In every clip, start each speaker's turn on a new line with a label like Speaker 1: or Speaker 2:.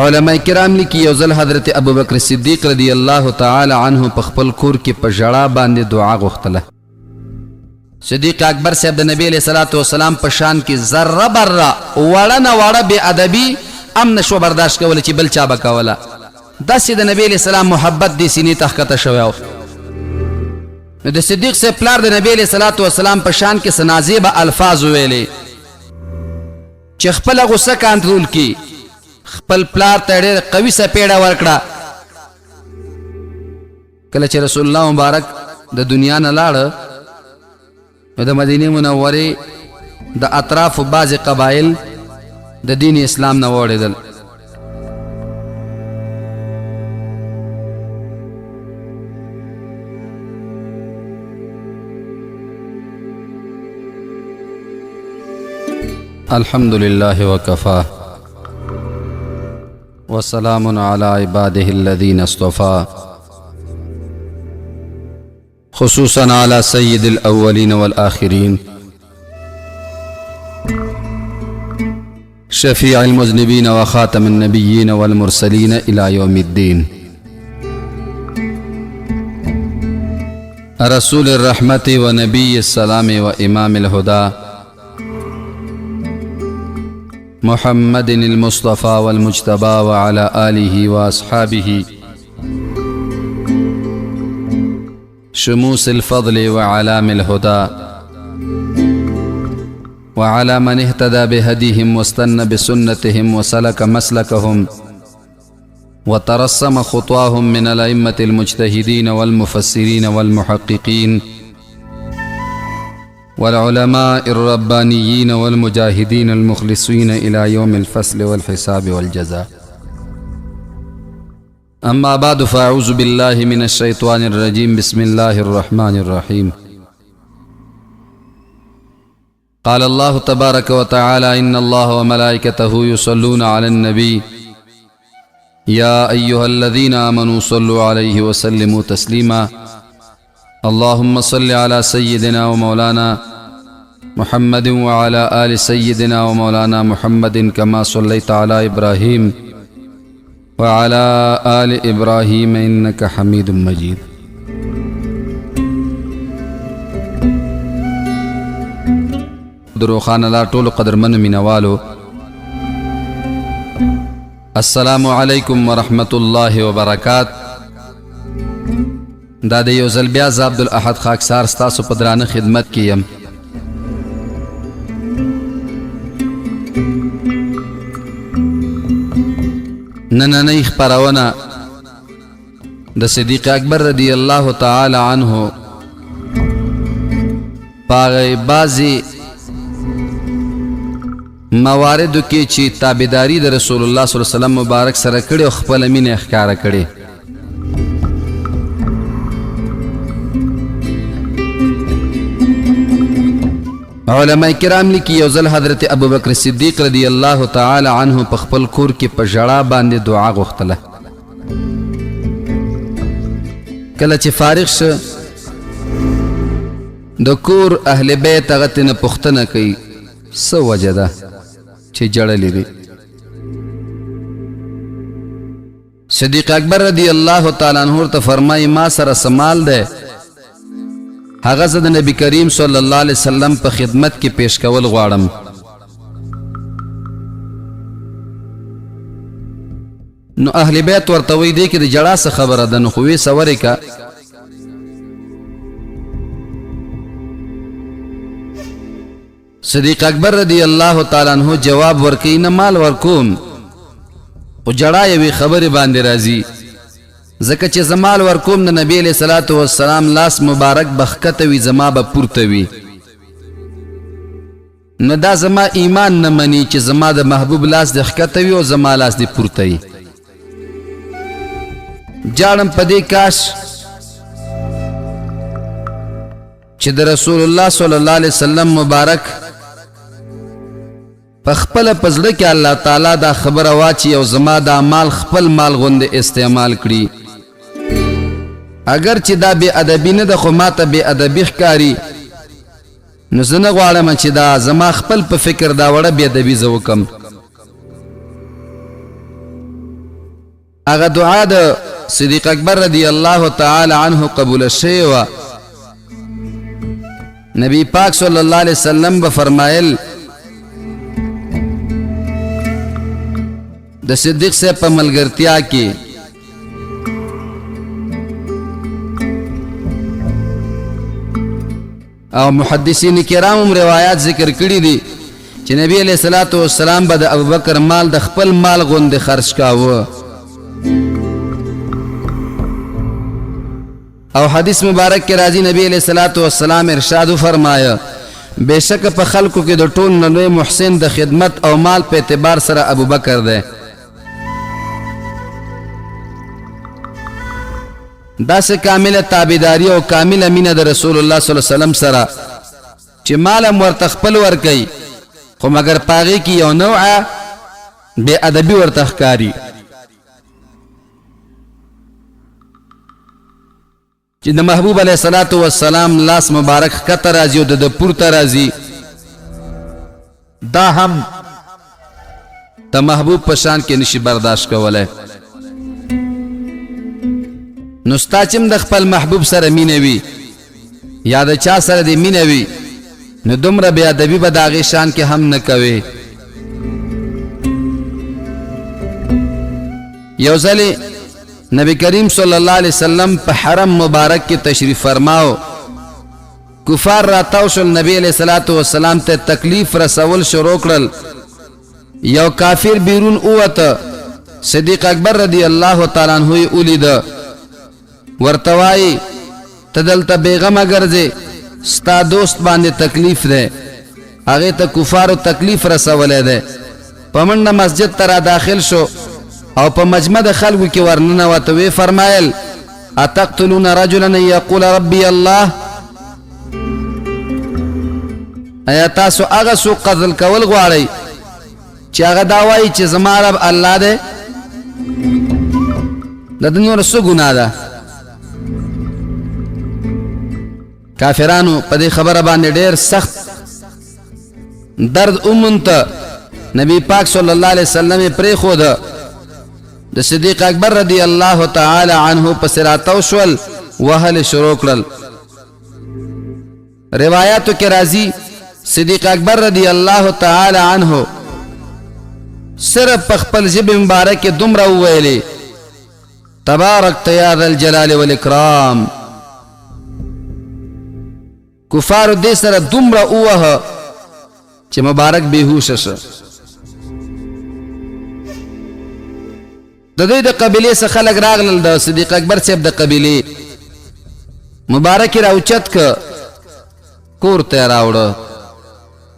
Speaker 1: علماء کرام لیکي، یو ځل حضرت ابوبکر صدیق رضی الله تعالی عنه په خپل کور کې په ژړا باندې دعا غوښتله. صدیق اکبر صاحب د نبی علیه الصلاة والسلام په شان کې ذره بره وړه نه وړه بې ادبي هم نه شوه برداشت کولی چې بل چا به کوله. داسې د نبی علیه السلام محبت دې سینې ته ښکته شوی و. نو د صدیق صاحب پلار د نبی علیه الصلاة والسلام په شان کې څه نازیبه الفاظ وویلې چې خپله غصه کانترول کړي. خپل پلار ته ډېره قوي څپېړه ورکړه. کله چې رسول الله مبارک د دنیا نه لاړ، نو د مدینې منورې د اطرافو بعضې قبایل د دین اسلام نه واوړېدل. الحمد لله وكفى وسلام على عباده الذين اصطفى خصوصا على سيد الأولين والآخرين شفيع المذنبين وخاتم النبيين والمرسلين إلى يوم الدين رسول الرحمة ونبي السلام وإمام الهدى محمد المصطفى والمجتبى وعلى آله وأصحابه شموس الفضل وعلام الهدى وعلى من اهتدى بهديهم واستنى بسنتهم وسلك مسلكهم وترسم خطاهم من الأئمة المجتهدين والمفسرين والمحققين والعلماء الربانيين والمجاهدين المخلصين إلى يوم الفصل والحساب والجزاء. أما بعد، فأعوذ بالله من الشيطان الرجيم. بسم الله الرحمن الرحيم. قال الله تبارك وتعالى: إن الله وملائكته يصلون على النبي يا أيها الذين آمنوا صلوا عليه وسلموا تسليما. اللهم صل على سيدنا ومولانا محمد وعلى آل سيدنا ومولانا محمد كما صليت على إبراهيم وعلى آل إبراهيم إنك حميد مجيد. د روښانه لار ټولو قدرمنو مینوالو، السلام علیکم ورحمت الله وبرکات. دا د یو ځل بیا زه عبدالاحد خاکسار ستاسو په درانه خدمت کې یم. نننۍ خپرونه د صدیق اکبر رضی الله تعالی عنہ په هغه بعضې مواردو کې چې تابعداري د رسول الله صلی الله علیه وسلم مبارک سره کړې او خپله مینه یې ښکاره کړې. علماء کرام لیکي، یو ځل حضرت ابوبکر صدیق رضی الله تعالی عنه په خپل کور کې په ژړا باندې دعا غوښتله. کله چې فارغ شو، د کور اهل بیت هغه ترېنه پوښتنه کوي، څه وجه ده چې ژړلې دي؟ صدیق اکبر رضی الله تعالی عنہ ورته فرمایي، ما سره څه مال دی، هغه زه د نبی کریم صلی الله علیه وسلم په خدمت کې پیش کول غواړم. نو اهل بیت ورته وایي، دې کې د جړا څه خبره ده؟ نو خو ویې سورې که. صدیق اکبر رضی الله تعالی عنہ جواب ورکوي، نه مال ورکوم، خو جړا یوې خبرې باندې راځي، ځکه چې زه مال ورکوم، د نبی علیه الصلاة والسلام لاس مبارک به ښکته وي، زما به پورته وي. نو دا زما ایمان نه مني چې زما د محبوب لاس دې ښکته وي او زما لاس دې پورته وي. جاړم په دې کاش چې د رسول الله صلی الله علیه وسلم مبارک په خپل پزړه کې الله تعالی دا خبره واچي او زما دا مال خپل مال غوندې استعمال کړي. اگر چې دا بې ادبي نه ده، خو ماته بې ادبي ښکاري. نو زه نه غواړم چې دا زما خپل په فکر دا وړه بې ادبي زه وکم. هغه دعا د صدیق اکبر رضی الله تعالی عنه قبول شوې وه. نبی پاک صلی الله علیه وسلم به فرمایل د صدیق صاحب په ملګرتیا کې او محدثین کرام هم روایات ذکر کړی دي چې نبی علیہ الصلوۃ والسلام به د ابوبکر مال د خپل مال غوندې خرج کاوه. او حدیث مبارک کې راځي نبی علیہ الصلوۃ والسلام ارشاد فرمایه بشک په خلکو کې د ټول نه لوی محسن د خدمت او مال په اعتبار سره ابوبکر دی. داسې کامله تابعداري او کامله مینه د رسول الله صلی الله علیه وسلم سره چې مال هم ورته خپل ورکوي، خو مګر په هغې کې یو نوعه بې ادبي ورته ښکاري. چې د محبوب علیه الصلاة والسلام لاس مبارک ښکته راځي او د ده پورته راځي، دا هم د محبوب په شان کې نشي برداشت کولی. نو ستا چې هم د خپل محبوب سره مینه وي یا د چا سره دې مینه وي، نو دومره بې ادبي به د هغې شان کې هم نه کوې. یو ځلې نبی کریم صلی الله علیه وسلم په حرم مبارک کې تشریف فرماو، کفار راتاو شول، نبی علیه الصلاة والسلام ته تکلیف رسول شروع کړل. یو کافر بیرون ووته، صدیق اکبر رضی الله تعالی عنہ یې ولید، ورته وایي ته دلته بېغمه ګرځې، ستا دوست باندې تکلیف دی، هغې ته کفارو تکلیف رسولی دی. په منډه مسجد ته را داخل شو او په مجمع د خلکو کې ورننوته، ویې فرمایل اتقتلون رجلا ان یقول ربي الله، ایا تاسو هغه څوک قتل کول غواړئ چې هغه دا وایي چې زما رب الله دی؟ د ده نور څه ګناه ده؟ کافرانو په دې خبره باندې ډېر سخت درد ومونته. نبی پاک صلی الله علیه وسلم یې پرېښود، د صدیق اکبر رضی الله تعالی عنه پسې راتاو شول، وهل یې شروع کړل. روایاتو کې راځي صدیق اکبر رضی الله تعالی عنه صرف په خپل ژبې مبارک کې دومره وویلې تبارکت یا ذا الجلال والاکرام. کفارو دې سره دومره ووهه چې مبارک بېهوشه شو. د دوی د قبیلې څخه خلک راغلل، د صدیق اکبر صاحب د قبیلې مبارک یې راوچت که کور ته یې راوړه.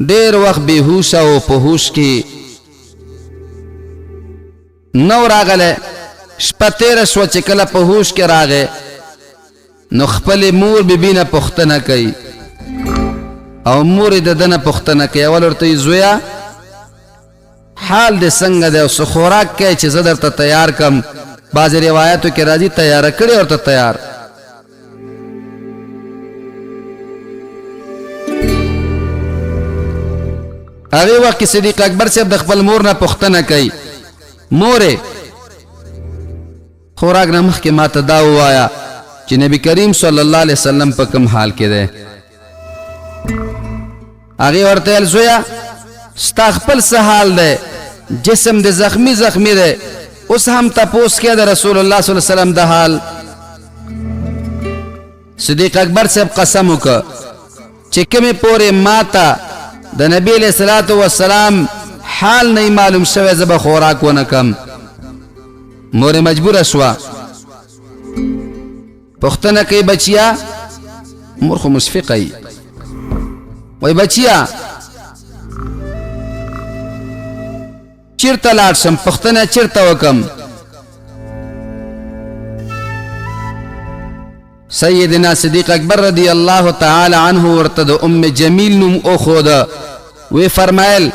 Speaker 1: ډېر وخت بېهوشه او په هوش کې نه و راغلی. شپه تېره شوه، چې کله په هوش کې راغی نو خپلې مور بي بي نه پوښتنه کوي او مور یې د ده نه پوښتنه کوي. اول ورته وایي زویه حال دې څنګه دی او څه خوراک کوې چې زه درته تیار کړم؟ بعضې روایاتو کې راځي تیاره کړې ورته تیار. هغې وخت کې صدیق اکبر صاحب د خپل مور نه پوښتنه کوي مورې خوراک نه مخکې ماته دا ووایه چې نبی کریم صلی الله علیه وسلم په کوم حال کې دی؟ هغې ورته ویل زویه ستا خپل څه حال دی، جسم دې زخمی زخمی دی، اوس هم تپوس کې د رسول الله صلی الله علیه وسلم د حال. صدیق اکبر صاحب قسم وکړ چې کومې پورې ماته د نبی علیه الصلاة والسلام حال نه معلوم شوی زه به خوراک ونه کم. مور یې مجبوره شوه، پوښتنه کوي بچیا، مور خو مشفقه وي، وایي بچیا چیرته لاړ شم، پوښتنه چیرته وکم؟ سیدنا صدیق اکبر رضی الله تعالی عنه ورته د ام جمیل نوم وښوده، وی فرمایل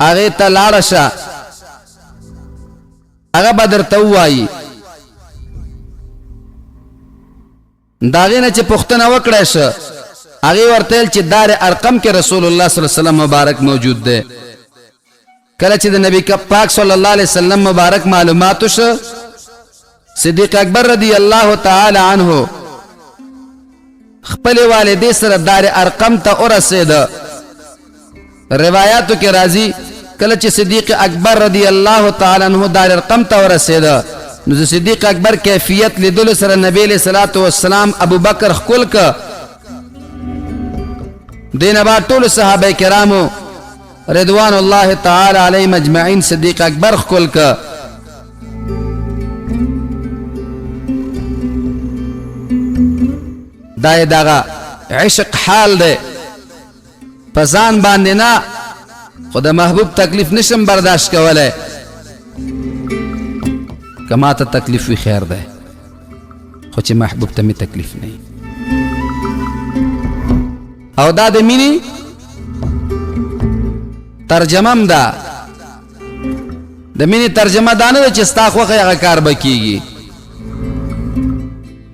Speaker 1: هغې ته لاړه شه، هغه به درته ووایي. د هغې نه چې پوښتنه وکړای شه، هغې ورته ویل چې دار ارقم کې رسول الله صلی الله علیه وسلم مبارک موجود دی. کله چې د نبی پاک صلی الله علیه وسلم مبارک معلومات وشو، صدیق اکبر رضی الله تعالی عنه خپلې والدې سره دار ارقم ته ورسېده. روایاتو کې راځي کله چې صدیق اکبر رضی الله تعالی عنہ دار ارقم ته ورسېده، نو د صدیق اکبر کیفیت لیدلو سره نبی علیہ الصلوۃ والسلام ابوبکر ښکل ک. دینه بعد ټول صحابه کرامو رضوان الله تعالی علیهم اجمعین صدیق اکبر ښکل ک. دا یې دغه عشق حال دی، په ځان باندې نه، خو د محبوب تکلیف نشم برداشت کولی. که ما ته تکلیف وي خیر دی، خو چې محبوب ته مې تکلیف نه. او دا د مینې ترجمه هم ده. د مینې ترجمه دا نه ده چې ستا خوښه هغه کار به کېږي.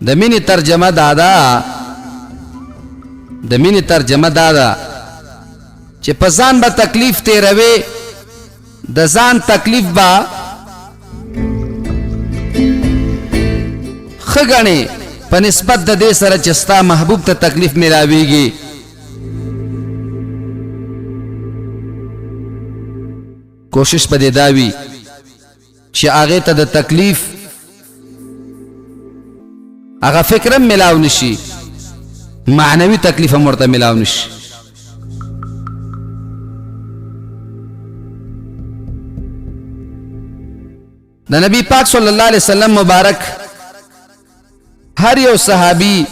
Speaker 1: د مینې ترجمه دا ده، د مینې ترجمه دا ده چې په ځان به تکلیف تیروي، د ځان تکلیف به ښه ګڼې په نسبت د دې سره چې ستا محبوب ته تکلیف ملاویږي. کوشش به دې دا وي چې هغې ته د تکلیف هغه فکر هم ملاو نشي، معنوي تکلیف هم ورته ملاو نشي. د نبی پاک صلی الله علیه وسلم مبارک هر یو صحابي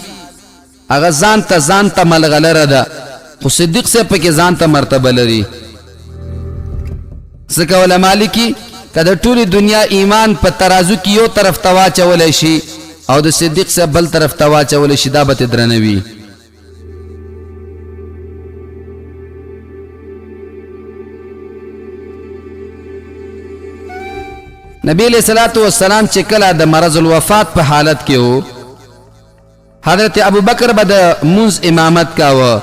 Speaker 1: هغه ځان ته ځان ته ملغلره ده، خو صدیق صاحب پکې ځان ته مرتبه لري. ځکه علما لیکي که د ټولې دنیا ایمان په ترازو کې یو طرف ته واچولی شي او د صدیق صاحب بل طرف ته واچولی شي، دا به ترې درنه وي. نبی علیہ الصلوۃ والسلام چې کله د مرض الوفات په حالت کې وو، حضرت ابوبکر به د مونځ امامت کاوه.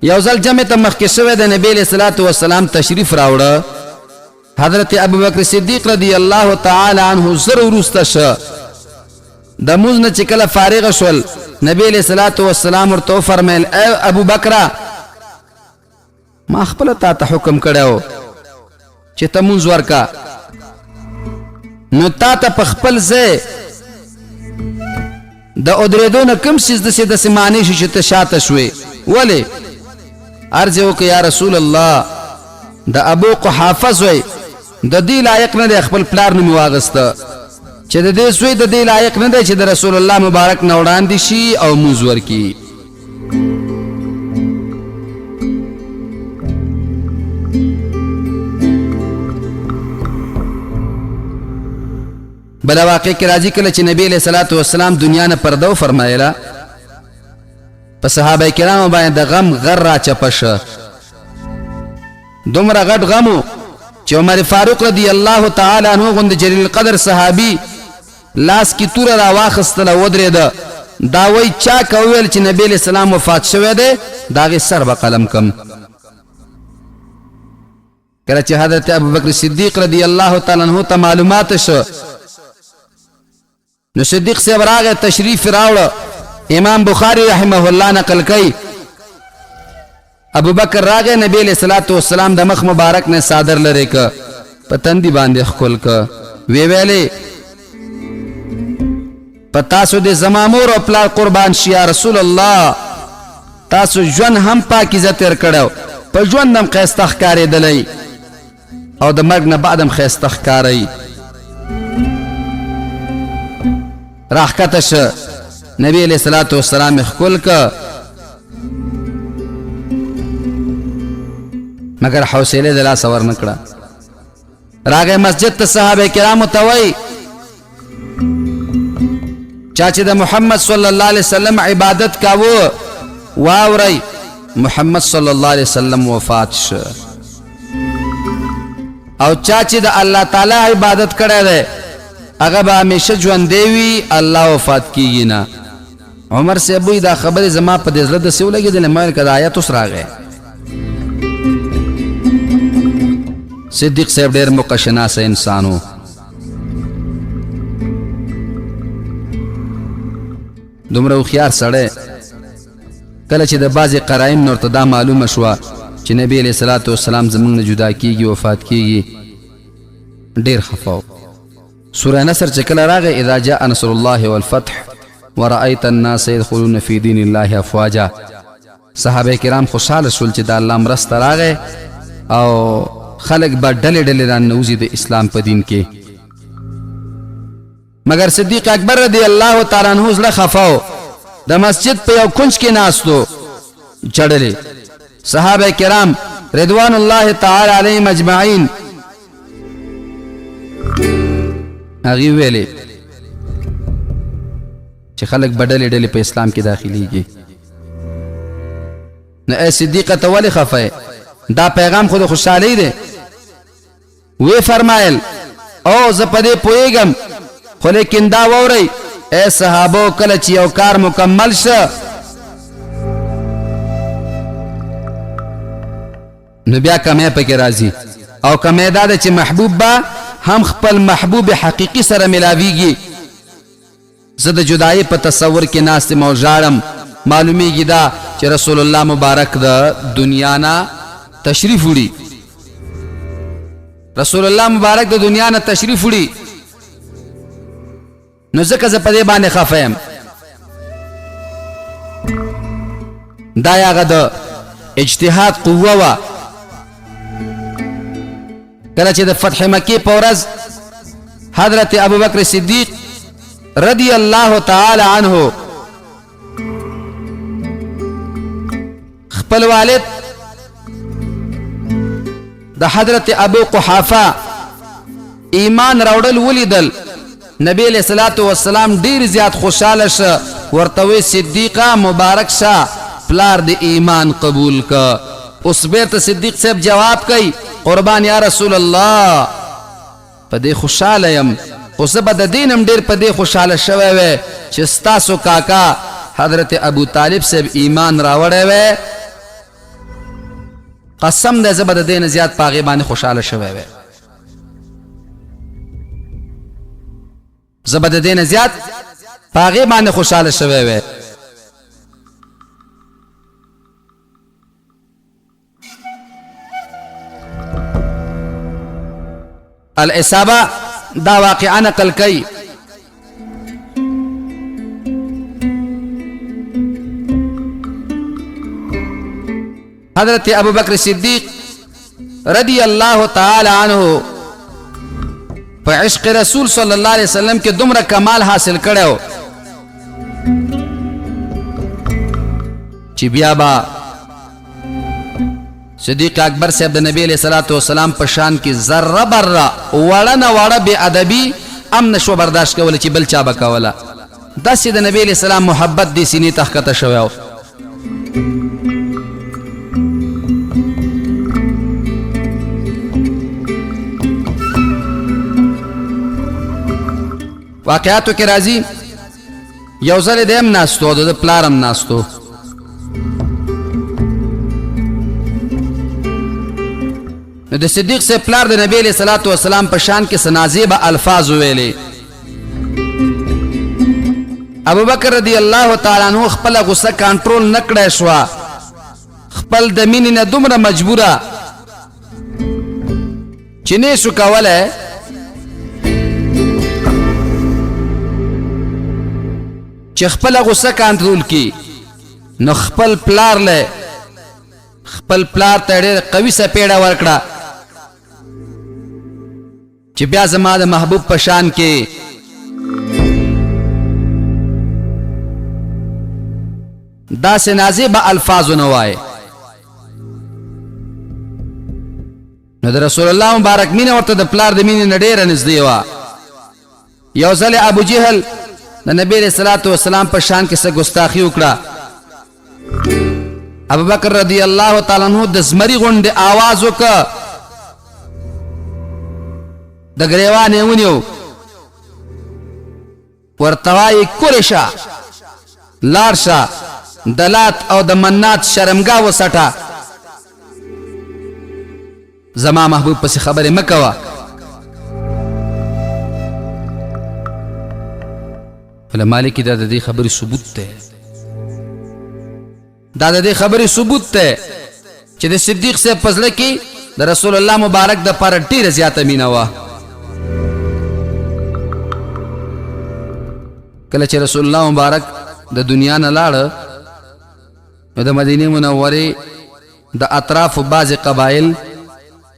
Speaker 1: یو ځل جمع ته مخکې شوی د نبی علیہ الصلوۃ والسلام تشریف راوړه. حضرت ابوبکر صدیق رضی الله تعالی عنه زر وروسته شه. د مونځ نه چې کله فارغ شول، نبی علیہ الصلوۃ والسلام ورته وفرمایل، ای ابوبکر، ما خپله تا ته حکم کړی چې ته مونځ ورکه، نو تا ته په خپل ځای د اودرېدو نه کوم څیز داسې داسې معنی شو چې ته شاته شوې؟ ولې؟ عرض یې وکړ، یا رسول الله، د ابو قحافه زوی د دې لایق نه دی، خپل پلار نوم یې واخیسته، چې د دې زوی د دې لایق نه دی چې د رسول الله مبارک نه وړاندې شي او مونځ ورکړي. بل واقع کې راځي کله چې نبی علیہ الصلوۃ والسلام دنیا نه پرده وفرمایله، په صحابه کرامو باندې د غم غر را چپه شه. دومره غټ غم چې عمر فاروق رضی الله تعالی عنہ غوندې جلیل القدر صحابي لاس کې توره را واخیستله، ودرېده، دا وایي چا که وویل چې نبی علیہ السلام وفات شوی دی، د هغې سر به قلم کم. کله چې حضرت ابوبکر صدیق رضی الله تعالی عنہ ته معلومات شو، نو صدیق صاحب راغی، تشریف راوړ. امام بخاری رحمه الله نقل کوي، ابوبکر راغی، نبی علیہ الصلوۃ والسلام د مخ مبارک نه صادر لري ک، په تندي باندې ښکل ک، وی ویلې، په تاسو د زما مور او پلار قربان شي یا رسول الله، تاسو ژوند هم پاکیزه تیر کړو، په ژوند هم ښایسته ښکارېدلی او د مرګ نه بعد هم ښایسته ښکارئ. راښکته شه، نبی علیه الصلاة والسلام یې ښکل که، مګر حوصله د لاسه ورنکړه. راغی مسجد ته، صحابه کرامو ته وایي، چا چې د محمد صلی الله علیه وسلم عبادت کاوه واورئ، محمد صلی الله علیه وسلم وفات شو، او چا چې د الله تعالی عبادت کړی دی هغه به همیشه ژوندی وي، الله وفات کیږي نه. عمر صاحب وایي دا خبرې زما په دې زړه داسې ولګېدلې، ما ویل که دا آیت اوس راغی. صدیق صاحب ډېر موقع شناسه انسان و. دومره هوښیار سړی، کله چې د بعضې قراین نه ورته دا معلومه شوه چې نبی علیه الصلاة والسلام زمونږ نه جدا کیږي، وفات کیږي، ډیر خفه و. سوره نصر چې کله راغی، اذا جاء نصر الله والفتح ورأيت الناس يدخلون في دين الله افواجا، صحابه کرام خوشاله شول چې د الله مرسته راغی او خلک به ډلې ډلې راننوځي د اسلام په دین کې. مګر صدیق اکبر رضی الله تعالی عنه زړه خفه و، د مسجد په یو کنج کې ناست و، ژړلې. صحابه کرام رضوان الله تعالی علیهم اجمعین هغوی ویلې چې خلک به ډلې ډلې په اسلام کې داخليږي. نو ای صدیقه ته ولې خفه یې؟ دا پیغام خو د خوشحالۍ دی. ویې فرمایل، او زه په دې پوهېږم، خو لیکن دا واورئ ای صحابو، کله چې یو کار مکمل شه نو بیا کمی پکې راځي، او کمی دا ده چې محبوب به هم خپل محبوب حقیقي سره ملاویږي. زه د جدایۍ په تصور کې ناست یم او ژاړم، معلومیږي دا چې رسول الله مبارک د دنیا نه تشریف وړي، رسول الله مبارک د دنیا نه تشریف وړي، نو ځکه زه په دې باندې خفه یم. دا یې هغه د اجتهاد قوه وه. کله چې د فتح مکې په ورځ حضرت ابوبکر صدیق رضی الله تعالی عنه خپل والد د حضرت ابو قحافه ایمان راوړل ولیدل، نبی علیه الصلاة والسلام ډیر زیات خوشحاله شه، ورته وی صدیقه مبارک شه پلار دې ایمان قبول که. اوس بیرته صدیق صاحب جواب کوي قربان یا رسول الله په دې خوشحاله یم، خو زه به د دې نه هم ډیر په دې خوشحاله شوی وی چې ستاسو کاکا حضرت ابو طالب صاحب ایمان راوړی وی، قسم دی زه به د دې نه زیات په هغې باندې خوشحاله شوی وی. زه به د دې نه زیات په هغې باندې خوشحاله شوی وی. الاصابه دا واقعا نقل کوي. حضرت ابو بکر صدیق رضی الله تعالی عنه په عشق رسول صلی الله علیه وسلم کې دومره کمال حاصل کړو چې بیا با صدیق اکبر صاحب د نبی علیہ الصلوۃ والسلام په شان کې ذره بره وړه نه وړه بے ادبی ام نشو برداشت کوله چې بل چا به کوله. داسې د نبی علیہ السلام محبت دې سینې ته ښکته شوی. واقعاتو کې راځي یو ځل دی هم ناستو او د ده پلار هم ناستو. نو د صدیق صاحب پلار د نبی علیه الصلاة والسلام په شان کې څه نازیبه الفاظ وویلې. ابوبکر رضی الله تعالی عنہ خپله غصه کنټرول نه کړای شوه، خپل د مینې نه دومره مجبوره چې نه شو کولی چې خپله غصه کنټرول کړي، نو خپل پلار له خپل پلار ته ډېر قوي څپېړه ورکړه چې بیا زما د محبوب په شان کې داسې نازیبه الفاظو نه وایې. نو د رسول الله مبارک مینه ورته د پلار د مینې نه ډېره نږدې وه. یو ځل ابو جهل د نبی علیه الصلاة والسلام په شان کې څه ګستاخي وکړه. ابوبکر رضی الله تعالی عنہ د زمري غونډې آواز وکړ، د ګریوان یې ونیو، ورته وایي کورې شه، لاړ شه، د لات او د منات شرمګاه وسټه، زما محبوب پسې خبرې مه کوه. علما لیکي دا د دې خبرې ثبوت دی، دا د دې خبرې ثبوت دی چې د صدیق صاحب په زړه کې د رسول الله مبارک د پاره ډیره زیاته مینه وه. کله چې رسول الله مبارک د دنیا نه لاړ، نو د مدینې منورې د اطرافو بعضې قبایل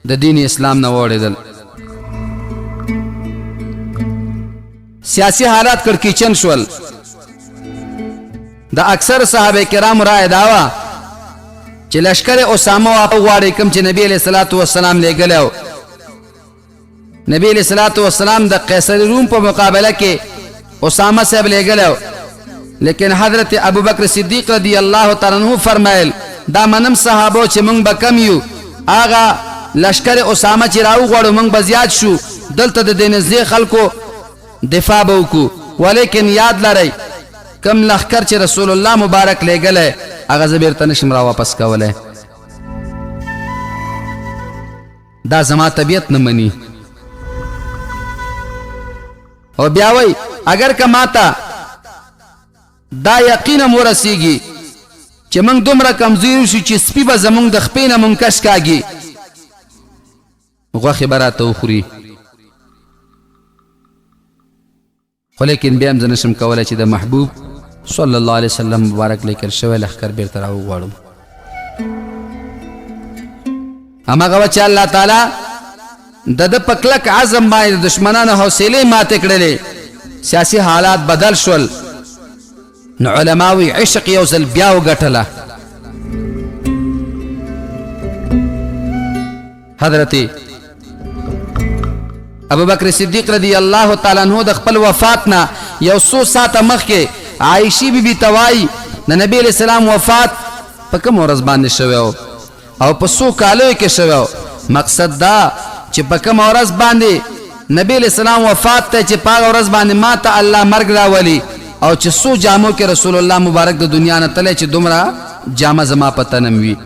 Speaker 1: د دین اسلام نه واړېدل. سیاسي حالات کړکېچن شول. د اکثر صحابه کرام رائے دا وه چې لشکر اسامه وغواړي، کوم چې نبی علیه الصلاة والسلام لېږلی و. نبی علیه الصلاة والسلام د قیصر روم په مقابله کې اسامه صاحب لېږلی و، لیکن حضرت ابوبکر صدیق رضی الله تعالی عنہ فرمایل، دا منم صحابو چې مونږ به کم یو، هغه لشکر اسامه چې راوغواړو مونږ به زیات شو، دلته د دې نږدې خلکو دفاع به وکړو، ولیکن یاد لرئ کوم لښکر چې رسول الله مبارک لېږلی هغه زه بېرته نشم را واپس کولی، دا زما طبیعت نه مني. او بیا وایي اگر که ماته دا یقین هم ورسیږي چې موږ دومره کمزوري شو چې سپي به زموږ د خپې نه موږ کش کاږي، غوښې به راته وخوري، خو لیکن بیا هم زه نشم کولی چې د محبوب صلی الله علیه وسلم مبارک لیکل شوی لښکر بیرته راوغواړم. هماغه وه چې الله تعالی د ده په کلک عزم باندې د دښمنانو حوصلې ماتې کړلې، سیاسي حالات بدل شول، نو علما وی عشق یو ځل بیا وګټله. حضرت ابو بکر صدیق رضی الله تعالی عنہ د خپل وفات نه یو څو ساعته مخکې عایشې بي بي ته وایي، د نبی علیه السلام وفات په کومه ورځ باندې شوی او په څو کالیو کې شوی؟ مقصد دا چې په کومه ورځ باندې نبی علیه السلام وفات ته، چې په هغه ورځ باندې ما ته الله مرګ راولي، او چې څو جامو کې رسول الله مبارک د دنیا نه تللی چې دومره جامه زما په تنم وي،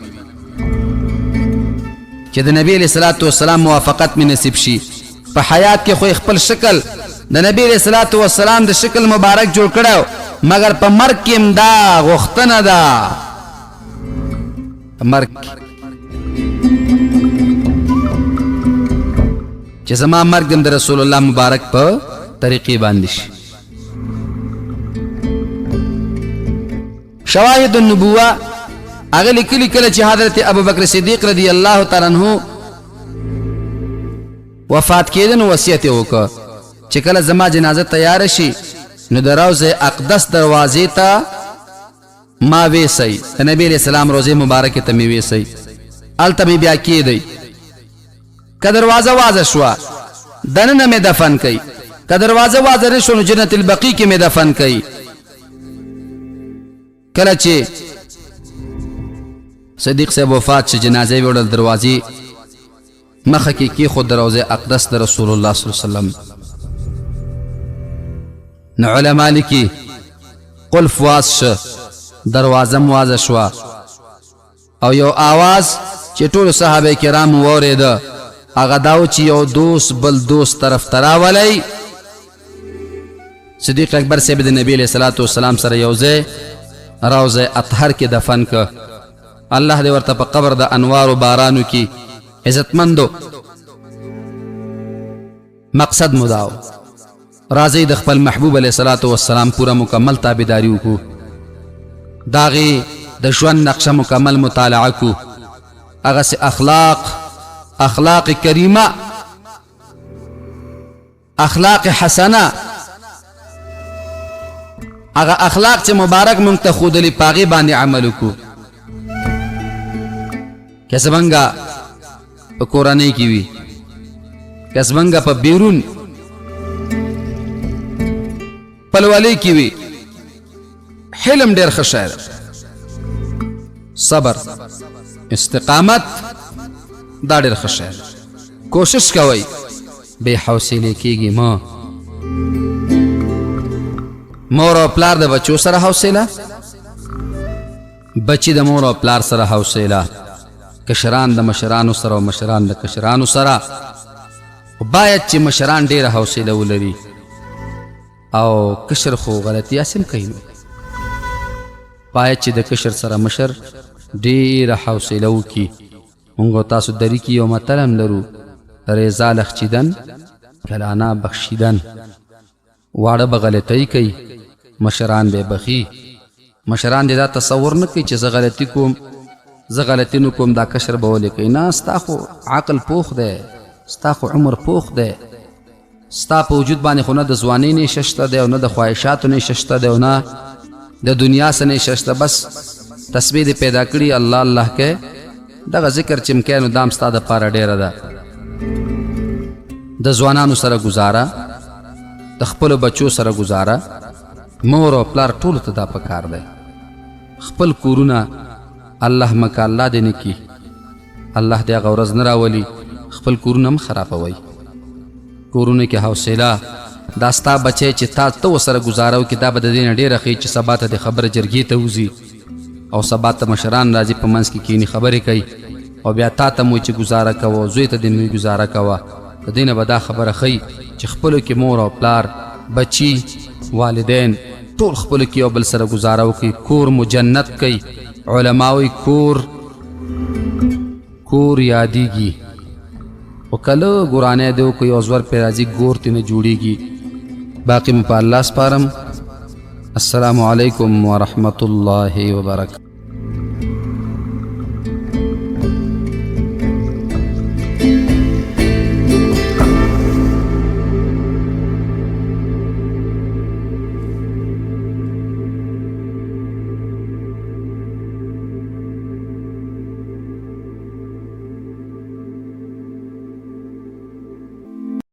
Speaker 1: چې د نبی علیه الصلاة والسلام موافقت مې نصیب شي. په حیات کې خو خپل شکل د نبی علیه الصلاة والسلام د شکل مبارک جوړ کړی، مګر په مرګ کې هم دا غوښتنه ده، په مرګ کې چې زما مرګ د رسول الله مبارک په طریقې باندې شي. شواهد النبوه هغه لیکلي، کله چې حضرت ابوبکر صدیق رضی الله تعالی عنہ وفات کېده نو وصیت یې وکړ چې کله زما جنازه تیاره شي نو د روضه اقدس دروازې ته ما ویسئ، د نبی علیه السلام روضې مبارکې ته مې ویسئ، هلته مې بیا کېدئ. که دروازه وازه شوه دننه مې دفن کړئ، که دروازه وازه نه شوه نو جنت البقیع کې مې دفن کړئ. کله چې صدیق صاحب وفات شي، جنازه یې وړل، دروازې مخه کې کېښود د روضې اقدس د رسول الله صلی الله علیه وسلم. نو علما لیکي قلف واز شه، دروازه هم وازه شوه، او یو آواز چې ټولو صحابه کرامو واورېده هغه دا و چې یو دوست بل دوست طرف ته راولئ. صدیق اکبر صاحب د نبی علیه الصلاة والسلام سره یو ځای روضه اطهر کې دفن که. الله دې ورته په قبر د انوارو بارانو کې. عزتمندو، مقصد مو دا و، راځئ د خپل محبوب علیه الصلاة والسلام پوره مکمل تابعداري وکړو، د هغې د ژوند نقشه مکمل مطالعه کړو، هغسې اخلاق، اخلاق کریمه، اخلاق حسنه، هغه اخلاق چې مبارک مونږ ته ښودلي په هغې باندې عمل وکړو. که زمونږ په کورنۍ کې وي، که زمونږ په بیرون پلوالۍ کې وي، حلم ډېر ښه شی دی، صبر، استقامت دا ډېر ښه شی دی. کوشش کوئ، بې حوصلې کېږي مه. مور او پلار د بچو سره حوصله، بچی د مور او پلار سره حوصله، کشران د مشرانو سره او مشران د کشرانو سره. باید چې مشران ډېره حوصله ولري. او کشر خو غلطي هسې هم کوي، نو باید چې د کشر سره مشر ډېره حوصله وکړي. مونږ او تاسو دری کې یو متل هم لرو، ریزا لخچیدن کلانا بخشیدن. واړه به غلطۍ کوي، مشران به بخي. مشران دې دا تصور نه کوي چې زه غلطي کوم، زه غلطي نه کوم، دا کشر به ولې کوي. نه، ستا خو عقل پوخ دی، ستا خو عمر پوخ دی، ستا په وجود باندې خو نه د ځوانۍ نشه شته دی او نه د خواهشاتو نشه شته دی او نه د دنیا څه نشه شته. بس تسبیح دې پیدا کړي، الله الله کې دغه ذکر چې هم کوې نو دا هم ستا دپاره ډېره ده. د ځوانانو سره ګزاره، د خپلو بچو سره ګزاره، مور او پلار ټولو ته دا پکار دی. خپل کورونه الله مکه الله دې نه کړي، الله دې هغه ورځ نه راولي، خپل کورونه هم خرابوئ. کورونو کې حوصله، دا ستا بچی چې تا ته ورسره ګزاره وکړي دا به د دې نه ډېره ښه چې سبا ته د خبره جرګې ته وځي او سبا ته مشران راځي په منځ کې کینی خبرې کوي او بیا تا ته مو چې ګزاره کوه، زوی ته دې مو ګزاره کوه. د دې نه به دا خبره ښیي چې خپلو کې مور او پلار، بچي، والدین ټول خپلو کې یو بل سره ګزاره وکړي، کور مو جنت کوي. علما وایي کور کور یادیږي، خو کله ګورانه دی وکړي یو زور پرې راځي ګور ترې نه جوړیږي. باقي مو په الله سپارم. السلام علیکم ورحمة الله وبرکاته.